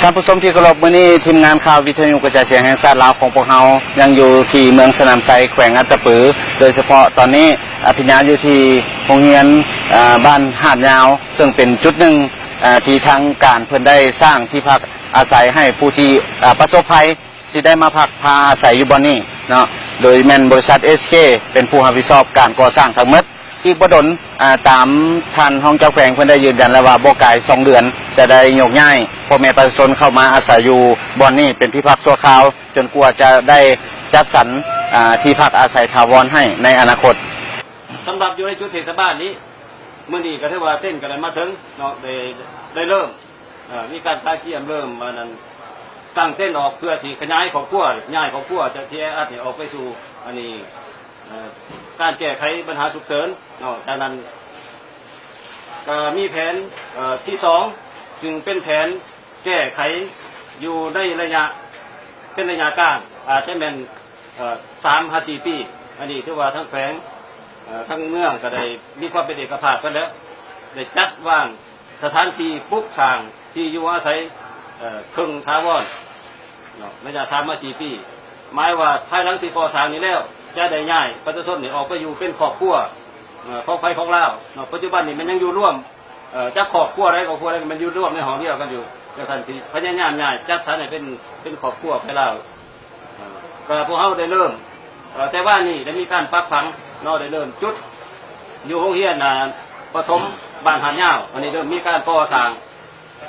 ທ່ານຜູ້ຊົມທີ່ເຄົາລົບ, ມື້ນີ້ທີມງານຂ່າວວິທະຍຸກະຈາຍສຽງແຫ່ງຊາດລາວຂອງພວກເຮົາ ຍັງຢູ່ທີ່ເມືອງສະໜາມໄຊ ແຂວງອັດຕະປື, ໂດຍສະເພາະຕອນນີ້ອາພິນຍາຢູ່ທີ່ໂຮງຮຽນ ອາ ບ້ານຫາດຍາວ, ເຊິ່ງເປັນຈຸດໜຶ່ງ ອາ ທີ່ທາງການເພິ່ນໄດ້ສ້າງທີ່ພັກອາໄສໃຫ້ຜູ້ທີ່ ອາ ປະສົບໄພ ຊິໄດ້ມາພັກພາອາໄສຢູ່ບ່ອນນີ້ເນາະ, ໂດຍແມ່ນບໍລິສັດ ເອສເຄ ເປັນຜູ້ຮັບຜິດຊອບການກໍ່ສ້າງທັງໝົດ. ອີກບໍ່ດົນ ອາ ຕາມທ່ານຮອງເຈົ້າແຂວງເພິ່ນໄດ້ຢືນຢັນແລ້ວວ່າ ບໍ່ກາຍສອງເດືອນຈະໄດ້ໂຍກຍ້າຍພໍ່ແມ່ປະຊາຊົນເຂົ້າມາອາໄສຢູ່ບ່ອນນີ້ເປັນທີ່ພັກຊົ່ວຄາວ ຈົນກວ່າຈະໄດ້ຈັດສັນ ອາ ທີ່ພັກອາໄສຖາວອນໃຫ້ໃນອະນາຄົດ. ສຳລັບຢູ່ໃນຈຸດເທດສະບານນີ້ ມື້ນີ້ກໍຖືວ່າເຕັນກໍໄດ້ມາເຖິງເນາະ, ໄດ້ ໄດ້ເລີ່ມ ເອີ ມີການກະກຽມເລີ່ມ ອັນນັ້ນ ຕັ້ງເຕັນອອກເພື່ອຊິຂະຫຍາຍຄອບຄົວ ຍ້າຍຄອບຄົວຈາກທີ່ແອອັດນີ້ອອກໄປສູ່ ອັນນີ້ ເອີ ການແກ້ໄຂບັນຫາສຸກເສີນເນາະ. ຈາກນັ້ນກໍມີແຜນ ເອີ ທີສອງ ຊຶ່ງເປັນແຜນແກ້ໄຂຢູ່ໃນໄລຍະ ເປັນໄລຍະກາງ ອາດຈະແມ່ນ ເອີ ສາມຫາສີ່ປີ. ອັນນີ້ຖືວ່າທາງແຂວງ ເອີ ທາງເມືອງກໍໄດ້ມີຄວາມເປັນເອກະພາບກັນແລ້ວ ໄດ້ຈັດວາງສະຖານທີ່ປຸກສ້າງທີ່ຢູ່ອາໄສ ເອີ ເຄິ່ງຖາວອນເນາະ ໄລຍະສາມມາສີ່ປີ. ໝາຍວ່າພາຍຫຼັງທີ່ກໍ່ສ້າງນີ້ແລ້ວ ຈະໄດ້ຍ້າຍປະຊາຊົນນີ້ອອກໄປຢູ່ເປັນຄອບຄົວ ເອີ ຂອງໃຜຂອງລາວເນາະ. ປັດຈຸບັນນີ້ມັນຍັງຢູ່ລວມ ເອີ ຈັກຄອບຄົວໃດຄອບຄົວໃດ ມັນຢູ່ລວມໃນຫ້ອງດຽວກັນຢູ່. ຈັ່ງຊັ້ນຊິພະຍາຍາມຍ້າຍ ຈັດສັນໃຫ້ເປັນ ເປັນຄອບຄົວໃຜລາວ. ເອີ ກໍພວກເຮົາໄດ້ເລີ່ມ ເອີ ແຕ່ວານນີ້ໄດ້ມີການປັກຝັງເນາະ, ໄດ້ເລີ່ມຈຸດຢູ່ໂຮງຮຽນ ອາ ປະຖົມບ້ານຫາດຍາວ. ອັນນີ້ເລີ່ມມີການກໍ່ສ້າງ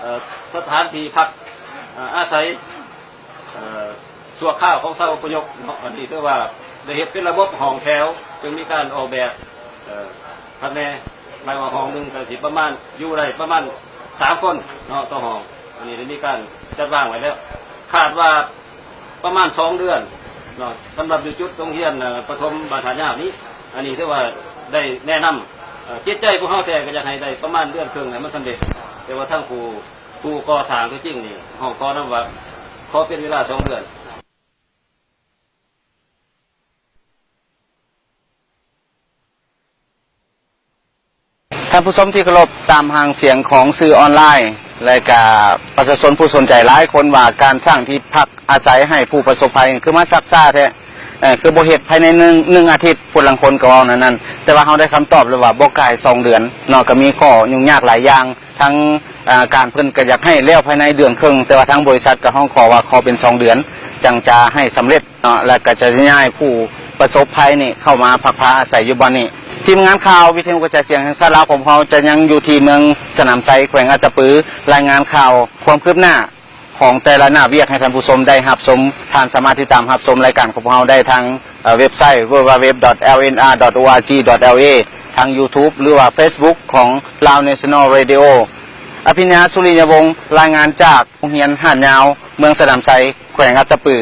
ເອີ ສະຖານທີ່ພັກ ເອີ ອາໄສ ເອີ ຊົ່ວຄາວຂອງຊາວອະພະຍົບເນາະ. ອັນນີ້ຖືວ່າໄດ້ເຮັດເປັນລະບົບຫ້ອງແຖວ ເຊິ່ງມີການອອກແບບ ເອີ ຄັກແນ່. ໝາຍວ່າຫ້ອງໜຶ່ງກໍຊິປະມານ ຢູ່ໄດ້ປະມານສາມຄົນເນາະຕໍ່ຫ້ອງ. ອັນນີ້ໄດ້ມີການຈັດວາງໄວ້ແລ້ວ ຄາດວ່າປະມານສອງເດືອນເນາະ. ສຳລັບຢູ່ຈຸດໂຮງຮຽນ ເອີ ປະຖົມບ້ານທ່າຍາວນີ້ ອັນນີ້ຖືວ່າໄດ້ແນະນຳ ເອີ ຈິດໃຈພວກເຮົາແທ້ກໍຢາກໃຫ້ໄດ້ປະມານເດືອນເຄິ່ງໃຫ້ມັນສຳເລັດ, ແຕ່ວ່າທາງຜູ້ ຜູ້ກໍ່ສ້າງຕົວຈິງນີ້ຮ້ອງຂໍນຳວ່າ ຂໍເປັນເວລາສອງເດືອນ. ທ່ານຜູ້ຊົມທີ່ເຄົາລົບ, ຕາມຫາງສຽງຂອງສື່ອອນລາຍ ແລະ ກະປະຊາຊົນຜູ້ສົນໃຈຫຼາຍຄົນວ່າ ການສ້າງທີ່ພັກອາໄສໃຫ້ຜູ້ປະສົບໄພ ຄືມາຊັກຊ້າແທ້, ເອີ ຄືບໍ່ເຮັດພາຍໃນໜຶ່ງ ໜຶ່ງອາທິດ, ຜູ້ລາງຄົນກໍເວົ້າແນວນັ້ນ. ແຕ່ວ່າເຮົາໄດ້ຄຳຕອບແລ້ວວ່າ ບໍ່ກາຍສອງເດືອນເນາະ, ກໍມີຂໍ້ຫຍຸ້ງຍາກຫຼາຍຢ່າງ. ທາງ ອາ ການເພິ່ນກໍຢາກໃຫ້ແລ້ວພາຍໃນເດືອນເຄິ່ງ, ແຕ່ວ່າທາງບໍລິສັດກໍຮ້ອງຂໍວ່າຂໍເປັນສອງເດືອນ ຈັ່ງຈະໃຫ້ສຳເລັດເນາະ, ແລ້ວກໍຈະຍ້າຍຜູ້ປະສົບໄພນີ້ເຂົ້າມາພັກພາອາໄສຢູ່ບ່ອນນີ້. ທີມງານຂ່າວວິທະຍຸກະຈາຍສຽງແຫ່ງຊາດລາວຂອງເຮົາຈະຍັງຢູ່ທີ່ເມືອງສະໜາມໄຊ ແຂວງອັດຕະປື, ລາຍງານຂ່າວຄວາມຄືບໜ້າຂອງແຕ່ລະໜ້າວຽກໃຫ້ທ່ານຜູ້ຊົມໄດ້ຮັບຊົມ. ທ່ານສາມາດຕິດຕາມຮັບຊົມລາຍການຂອງພວກເຮົາໄດ້ທາງ ເອີ ເວັບໄຊ www.lnr.org.la, ທາງ YouTube ຫຼືວ່າ Facebook ຂອງ Lao National Radio. ອະພິນຍາ ສຸລິຍະວົງ ລາຍງານຈາກໂຮງຮຽນຫາດຍາວ ເມືອງສະໜາມໄຊ ແຂວງອັດຕະປື.